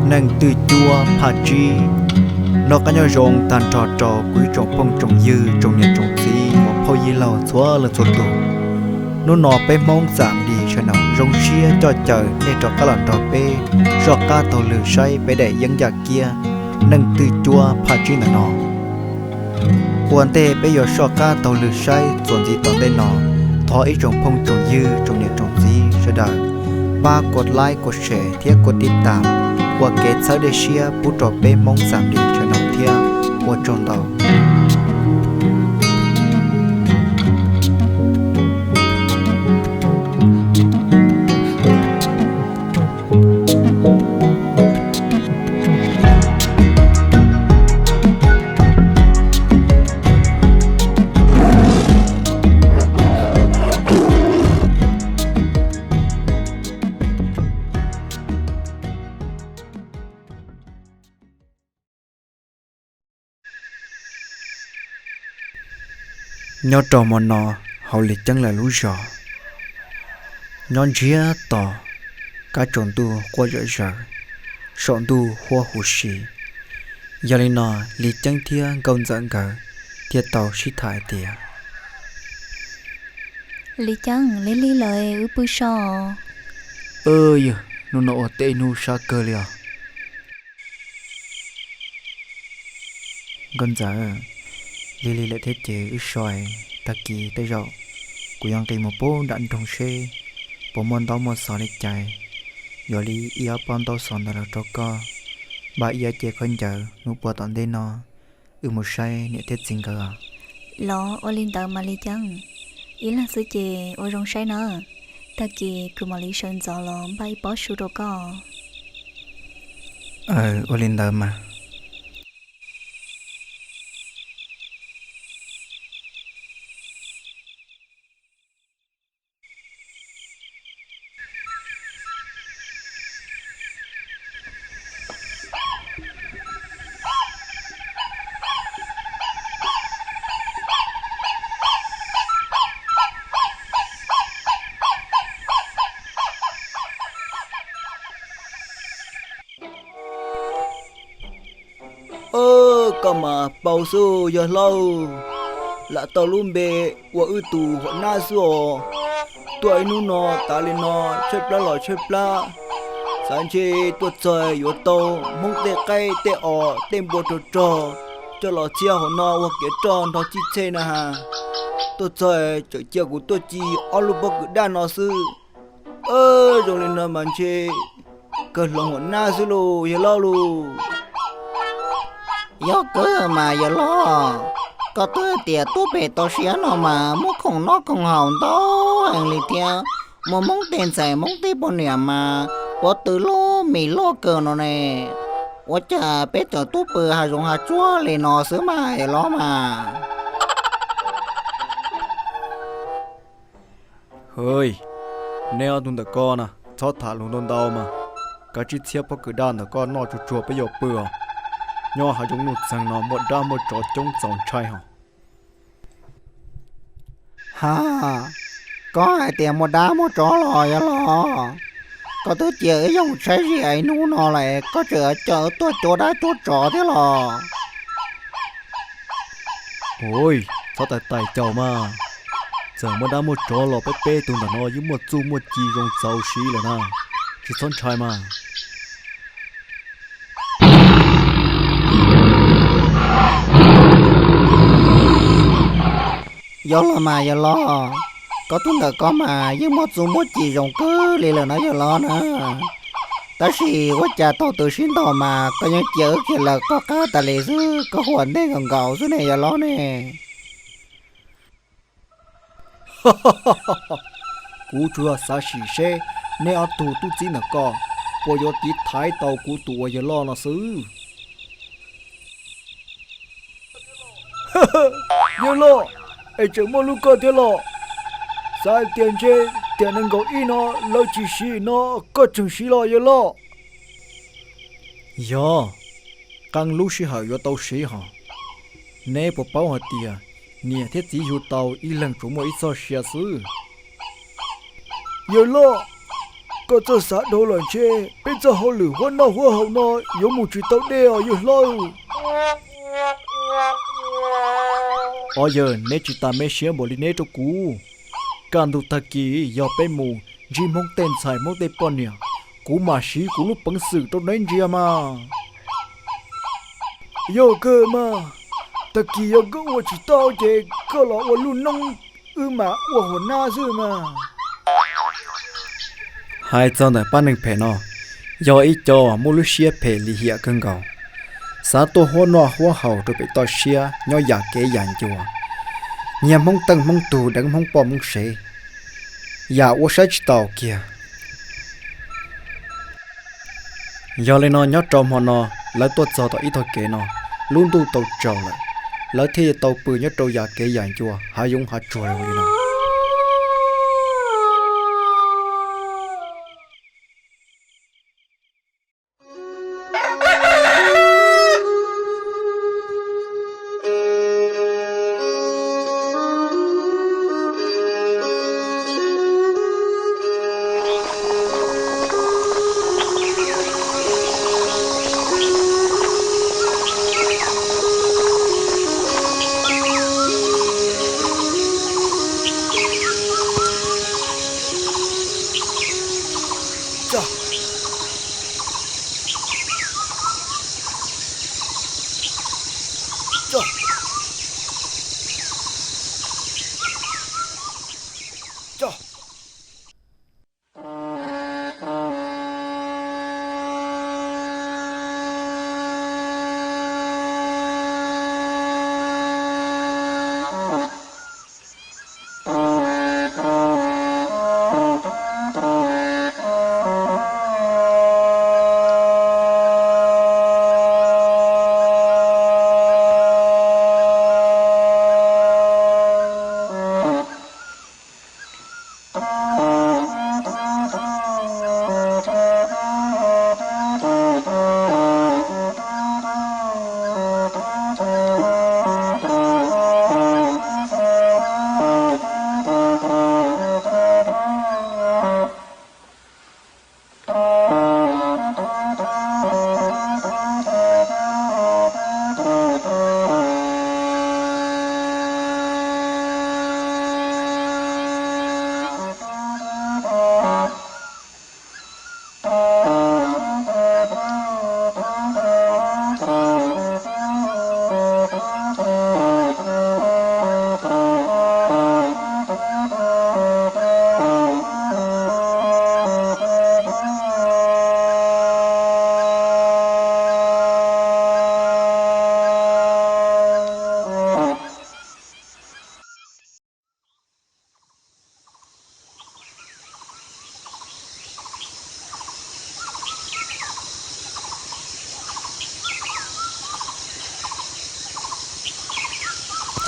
Neej twj cuab phaj tsib. Noj qab nyob zoo tag nrho rau kuv ib tsoom phooj tsoom ywg, tsoom niam tsoom txiv, muam phauj yij laug txhua leej txhua tus. Hnub no peb Hmoob Xam Lis sawv daws zoo siab coj caw nej rov qab los nrog peb soj qab taug lw saib peb daim yeeb yaj kiab Neej twj cuab phaj tsib ntawm no. Ua ntej peb yuav soj qab taug lw saib txuas ntxiv tom ntej no, thov ib tsoom phooj tsoom ywg, tsoom niam tsoom txiv sawv daws pab kuv like, kuv share thiab kuv tiv tam ua kev txhawb dej siab pub rau peb Hmoob Xam Lis sawv daws thiab. Ua tsaug ntau. Nyob rau hmo no, hauv Lis Ceeb lawv lub zos, nyob ntsiag to, kab tsaus ntuj quaj zom zaws, saum ntuj huab huv si. Yog li no, Lis Ceeb thiab Nkauj Ntxawm nkawd thiaj tau sib tham hais tias, Lis Ceeb, lig lig lawm, wb pw so. Yog, hnub no ua teb ib hnub sab kawg li os. Nkauj Ntxawm, lig lig lawm thiab ces wb so, tag kis tej zaum kuv yuav nqis mus pub nram nroog seb puas muaj ntaub muaj xov li cas, yuav li ib ob pob ntaub xov ntawd los rau koj, npaj ib ob ce khaub ncaws, hnub puas tom ntej no wb mus saib niam thiab txiv nkawd os. Los ua li ntawd mas Lis Ceeb, ib leeg xwb ces ua zoo saib na, tag kis kuv mam li sawv ntxov los npaj ib pob su rau koj. Ua li ntawd mas. Koj mas paub xwb yawg hlob, lam tau lub npe ua wb tus huam nab xwb os. Tuaj ib hnub no tas li no, tshaib plab los tshaib plab, xav ntshe tuaj txog yuav tau Hmoob tej qaib tej os tej npua rog rog coj los txhiab hauv no ua kev roj nrog txhij txhej na has. Tuaj txog tseem cia kuv tuaj ci ob lub pob kws daj no xwb. Zoo li no mas ntshe kawg hloov huam nab xwb lauj yawg hlob lauj. Yog kawg mas yawg hlob, koj twb hais tias tuaj pem toj siab no mas muaj khoom noj khoom haus ntau heev li thiab, muaj Hmoob tej ntxhais Hmoob tej poj niam mas pob tw loj mis loj kawg no ne. Ua cas peb tseem tuaj pw hav zoov hav tsuag li no xwb mas yawg hlob mas? Hwj, neb ob tug ntawm ko na, txhob tham lus ntau ntau mas, kav tsij txhiab pob kws daj ntawm koj noj tsuag tsuag peb yuav pw os. Nyob hav zoov nuj txeeg no muaj dab muaj tsov coob txaus ntshai hos. Ha, koj hais tias muaj dab muaj tsov los yawg hlob? Koj twb cia wb yoog tshaib zias ib hnub no lawm, koj tseem coj wb tuaj cuag dab cuag tsov thiab los? Ua, txhob tais tais caus mas. Txawm muaj dab muaj tsov los peb peb tug ntawm no yeej muaj txuj muaj ci zoo txaus siv lawm na, tsis txhob ntshai mas. Yog los mas yawg hlob, koj tus ntawm koj mas yeej muaj txuj muaj ci zoo kawg li lawm no yawg hlob na. Tab sis ua cas thaum twg sib ntaus mas koj yeej cia wb khiav lawm koj qab tas li xwb, koj huam ntej nkaus nkaus xwb ne yawg hlob ne. Kuv tsuas yog xav sim seb neb ob tug tub txib ntawm ko puas yuav tiv thaiv tau kuv tus uas yawg loj no xwb. Yawg loj, es tseem muaj lub koj thiab los? Xav hais tias ntshe tiam nees nkaum ib no lawv tsis siv no koj tseem siv los yawg loj? Yog, qee lub sij hawm yuav tau siv hos. Neb puas paub hais tias niam thiab txiv yug tau ib leeg tsuas muaj ib txoj sia xwb? Yawg loj, Koj txawj xav dhau lawm ntshe peb txoj hauj lwm huab noj huab haus no yuav mus tsis tau deb os yawg hlob. Ob yawg, neb tsis tas me siab npaum li neb rau kuv. Kaj ntug tag kis yog peb mus ntsib Hmoob tej ntxhais Hmoob tej poj niam, kuv mam siv kuv lub peev xwm rau neb ntsia mas. Yog kawg mas, tag kis yog koj ua tsis tau ces koj los ua lub noob, wb mam ua hua nab xwb mas. Hais txog ntawm pab neeg phem no, yog ib co muaj lub siab phem lim hiam kawg nkaus, xav tuaj huab noj huab haus rau pem toj siab nyob yam kev yam ncua, nyiag Hmoob teej Hmoob tug deev Hmoob poj Hmoob sev, yam ua saib tsis taus kiag. Yog li no nyob rau hmo no lawv tuaj txog tom ib tog kev no, lub ntuj tau tsaus lawm, lawv thiaj tau pw nyob rau yam kev yam ncua hav zoov hav tsuag li no.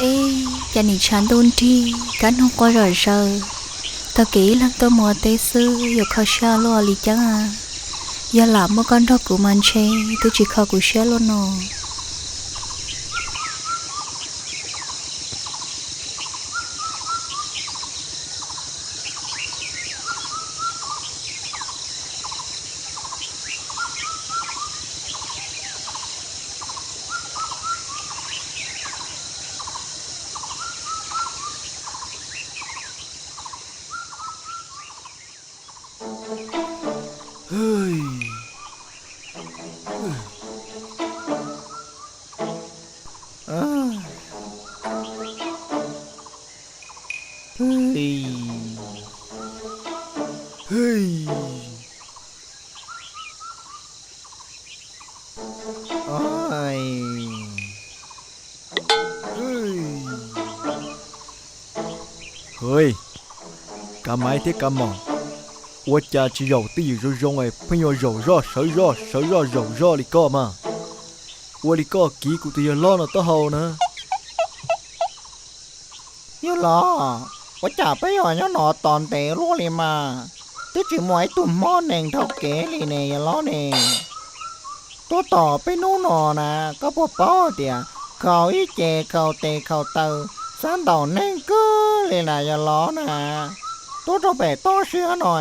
Eb, cas nim tshav ntuj nrig, kab noog quaj zom zaws, tag kis ib leeg tuaj mus ua teb xwb yuav kho siab luaj li cas? Yog lam muaj koj nrog kuv mas ntshe twb tsis kho kuv siab luaj no. Hwj, Kav Maiv thiab Kav Mom, ua cas tsis zaum twj ywm zoo zoo es pheej yuav zaum zoj sawv zoj sawv zoj zaum zoj li koj mas? Ua li koj kiv kuv tus yawg hlob no taub hau na. Yawg hlob, ua cas peb yuav nyob no tos ntev luaj li mas? Twb tsis muaj ib tug hmob nees dhau kev li ne yawg hlob ne. Tuaj tos peb hnub no na, koj puas paub tias khaus ib ce khaus tes khaus taw, xav ntaus neeg kawg li na yawg hlob na. Tuaj rau pem toj siab no,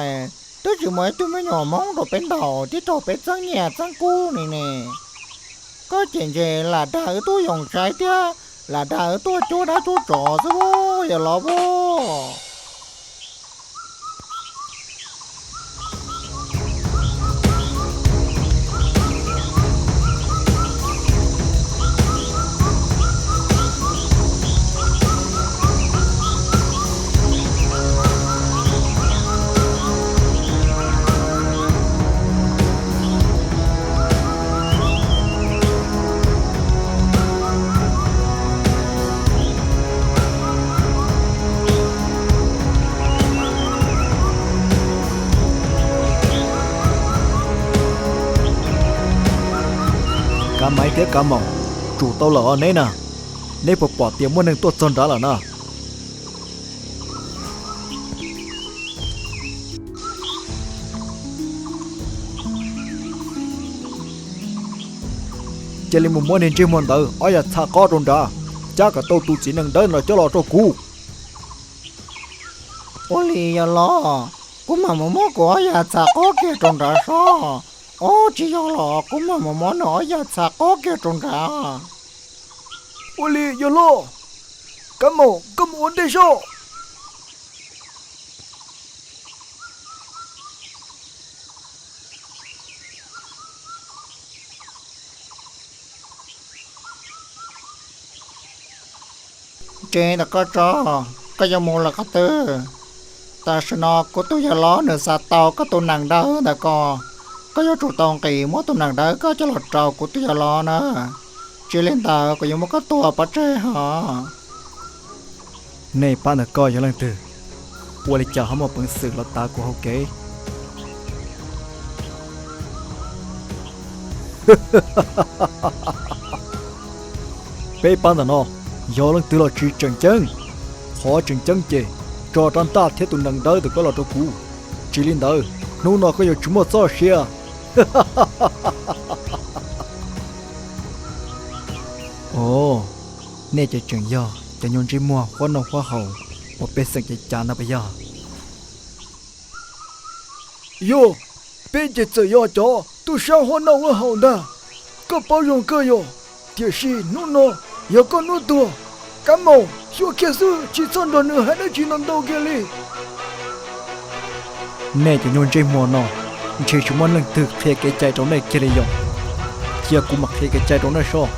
twb tsis muaj ib tug me nyuam Hmoob rau peb ntaus thiab rau peb txeeb nyiaj txeeb kub li ne. Koj ces ntshe lam dag wb tuaj yoos tsaiv thiab lam dag wb tuaj cuab dab cuab tsov xwb yog los puas? Kav Maiv thiab Kav Maum, tsum tau lawm os neb na. Neb puas pom tias muaj neeg tuaj txog nrad lawm na? Cia li mus muab niag ntsej muag ntawd ob yam txham qob rau nrad, cab kom tau tus txiv nees dawb no coj los rau kuv. Ua li yog los, kuv mam mus muab kuv ob yam txham qob kiag rau nrad sob. Ob, tsis yog los kuv mam mus muab nws ob yam txham qob kiag rau nrad. Ua li yog los, Kav Maum koj mus ua ntej sob. Tsev ntawm koj tso, koj yuav mus lawm qhov twg? Tam sim no kuv tus yawg loj nws xav tau koj tus nees dawb ntawd ko, koj yuav tsum tau nqis muab tus nees dawb koj coj los rau kuv tus yawg loj na, tsis li ntawd kuv yuav muab koj tua pov tseg hos. Nej pab ntawm koj yog leej twg? Ua li cas ho muaj peev xwm los tav kuv hauv kev? Peb pab ntawm no, yog leej twg los tsis tseem ceeb. Qhov tseem ceeb ces tso rab ntaj thiab tus nees dawb ntawm koj los rau kuv, tsis li ntawd hnub no koj yuav tsis muaj txoj sia. Ov, nej ces tseem yog cov nyuag ntsej muag huab noj huab haus uas pej xeem cav cav ntag puas yog? Yog, peb ces txawm yog cov tub sab huab noj huab haus ntag. Koj paub zoo kawg yog, tiam sis hnub no yog koj hnub tuag. Kav Maum, xyuas kiag xwb, tsis txhob nrog nws hais dab tsi ntau ntau kiag li. Nej cov nyuag ntsej muag no, ntshe tsis muaj leej twg qhia kev cai rau nej kiag li yom? Cia kuv mam qhia kev cai rau nej sob.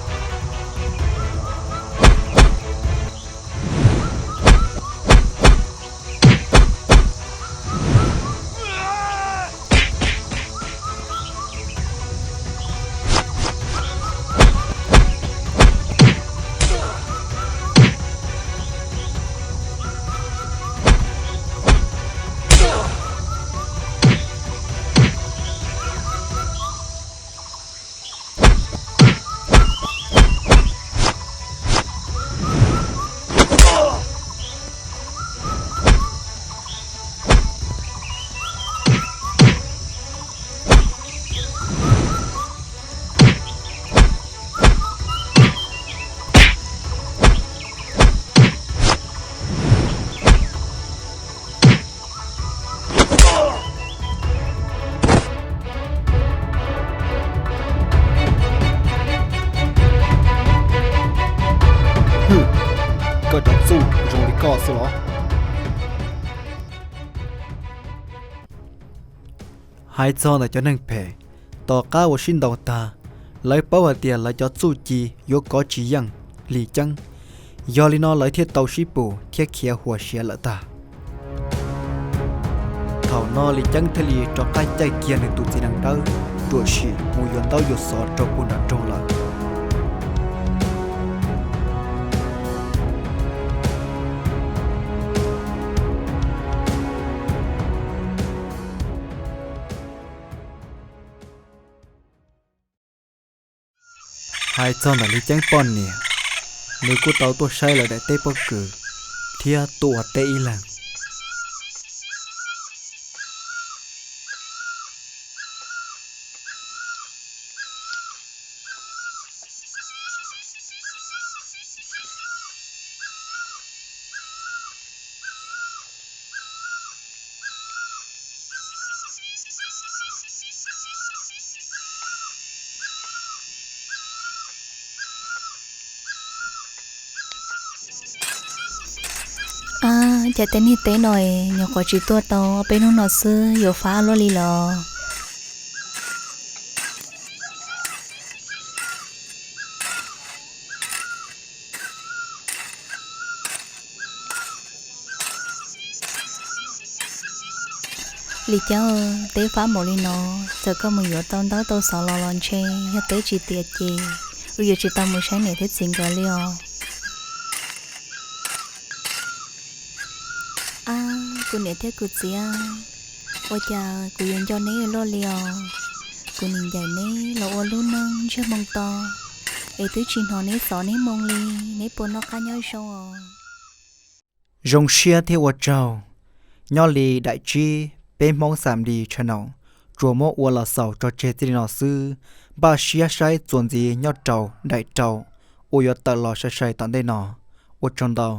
Koj cov txuj zoo li koj xwb los? Hais txog ntawm cov neeg phem, tom qab uas sib ntaus tag, lawv paub hais tias lawv cov txuj ci yuav kov tsis yeej Lis Ceeb, yog li no lawv thiaj tau sib pus thiab khiav huas siav lawm tag. Thaum no Lis Ceeb thiaj li rov qab caij kiag nws tus txiv nees dawb ruam sim mus yuav ntaub yuav xov rau puag nram nroog lawm. Hais txog ntawm Lis Ceeb poj niam, nws kuj tau tuaj saib lawv daim teb pob kws thiab tuaj ua teb ib leeg. Ab, cas tej niag teb no es nyuam qhuav tsis tuaj tau peb hnub no xwb yuav fab luaj li los? Li cas teb fab npaum li no, txawm koj mus yuav tau ntaub tau xov los los ntshe yog teb tsis tiav ces wb yuav tsis tau mus saib niam thiab txiv nkawd li os. Ab, kuv niam thiab kuv txiv, ua cas kuv yuav nco neb luaj li os? Kuv nim ncaim neb los ua lub neej ntsiag moo to, es twb tsis hnov neb xov neb moo li, neb puas noj qab nyob zoo os? Zoo siab thiab ua tsaug. Nyob li daim tsib peb Hmoob xam li channel tsuas muab ua los xaus tso tseg txij li no xwb. Npaj siab saib txuas ntxiv nyob rau daim rau uas yuav tawm los sai sai tom ntej no. Ua tsaug ntau.